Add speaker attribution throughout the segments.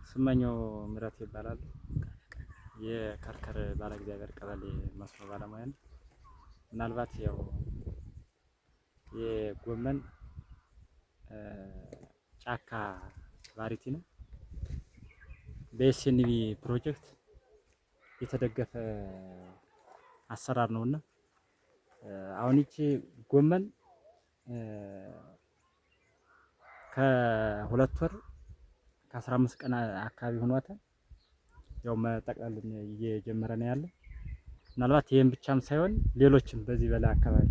Speaker 1: ስመኘው ምረት ይባላል። የከርከር ባለ እግዚአብሔር ቀበሌ መስኖ ባለሙያ ነው። ምናልባት ያው የጎመን ጫካ variety ነው። በ SNV ፕሮጀክት የተደገፈ አሰራር ነውና አሁን ይቺ ጎመን ከ2 ወር ከ15 ቀን አካባቢ ሆኗታል። ያው መጠቅለል እየጀመረ ነው ያለ። ምናልባት ይህም ብቻም ሳይሆን ሌሎችም በዚህ በላይ አካባቢ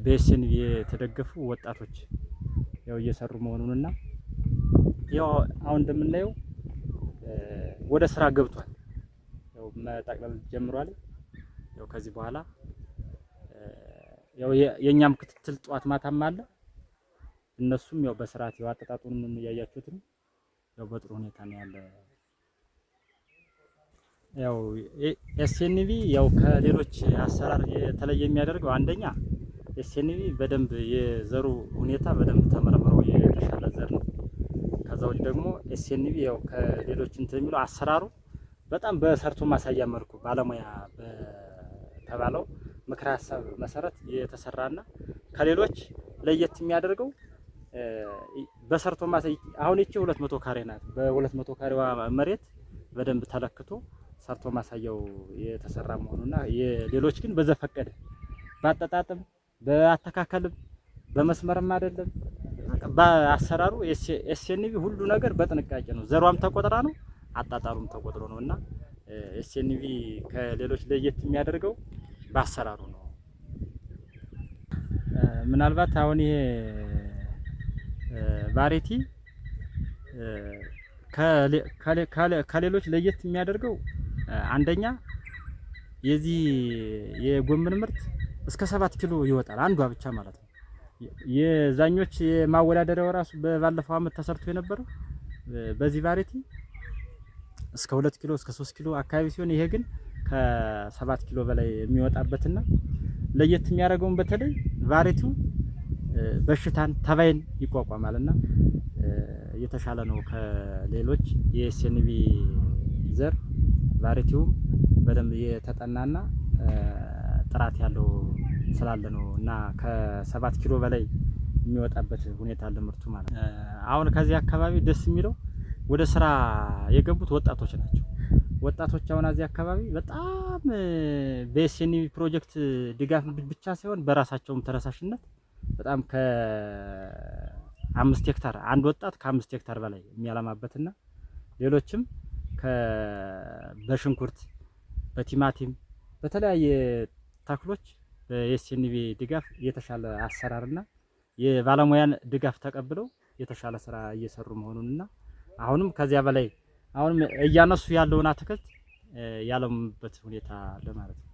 Speaker 1: በ SNV የተደገፉ ወጣቶች ያው እየሰሩ መሆኑንና ያው አሁን እንደምናየው ወደ ስራ ገብቷል። ያው መጠቅለል ጀምሯል። ያው ከዚህ በኋላ ያው የኛም ክትትል ጠዋት ማታም አለ። እነሱም ያው በስርዓት ያው አጠጣጡንም እያያችሁት ነው። ያው በጥሩ ሁኔታ ነው ያለ። ያው SNV ያው ከሌሎች አሰራር የተለየ የሚያደርገው አንደኛ SNV በደንብ የዘሩ ሁኔታ በደንብ ተመርምሮ የተሻለ ዘር ነው። ከዛ ውጭ ደግሞ SNV ያው ከሌሎች እንትን የሚለው አሰራሩ በጣም በሰርቶ ማሳያ መልኩ ባለሙያ በተባለው ምክረ ሀሳብ መሰረት የተሰራና ከሌሎች ለየት የሚያደርገው በሰርቶ ማሳያ አሁን ይቺ 200 ካሬ ናት። በ200 ካሬዋ መሬት በደንብ ተለክቶ ሰርቶ ማሳያው የተሰራ መሆኑና የሌሎች ግን በዘፈቀደ በአጠጣጥም በአተካከልም በመስመርም አይደለም በአሰራሩ SNV ሁሉ ነገር በጥንቃቄ ነው። ዘሯም ተቆጥራ ነው፣ አጣጣሉም ተቆጥሮ ነው እና SNV ከሌሎች ለየት የሚያደርገው በአሰራሩ ነው። ምናልባት አሁን ይሄ variety ከሌሎች ለየት የሚያደርገው አንደኛ የዚህ የጎመን ምርት እስከ 7 ኪሎ ይወጣል፣ አንዷ ብቻ ማለት ነው። የዛኞች የማወዳደሪያው ራሱ በባለፈው አመት ተሰርቶ የነበረው በዚህ variety እስከ 2 ኪሎ እስከ 3 ኪሎ አካባቢ ሲሆን ይሄ ግን ከ7 ኪሎ በላይ የሚወጣበትና ለየት የሚያደርገውን በተለይ variety ው በሽታን ተባይን ይቋቋማልና የተሻለ ነው ከሌሎች የ SNV ዘር። Variety ውም በደንብ የተጠናና ጥራት ያለው ስላለ ነው እና ከ7 ኪሎ በላይ የሚወጣበት ሁኔታ አለ ምርቱ ማለት ነው። አሁን ከዚህ አካባቢ ደስ የሚለው ወደ ስራ የገቡት ወጣቶች ናቸው። ወጣቶች አሁን እዚህ አካባቢ በጣም በ SNV ፕሮጀክት ድጋፍ ብቻ ሳይሆን በራሳቸውም ተነሳሽነት በጣም ከ5 ሄክታር አንድ ወጣት ከ5 ሄክታር በላይ የሚያለማበትና ሌሎችም በሽንኩርት፣ በቲማቲም፣ በተለያየ ተክሎች በ SNV ድጋፍ የተሻለ አሰራርና የባለሙያን ድጋፍ ተቀብለው የተሻለ ስራ እየሰሩ መሆኑንና አሁንም ከዚያ በላይ አሁንም እያነሱ ያለውን አትክልት ያለሙበት ሁኔታ አለ ማለት ነው።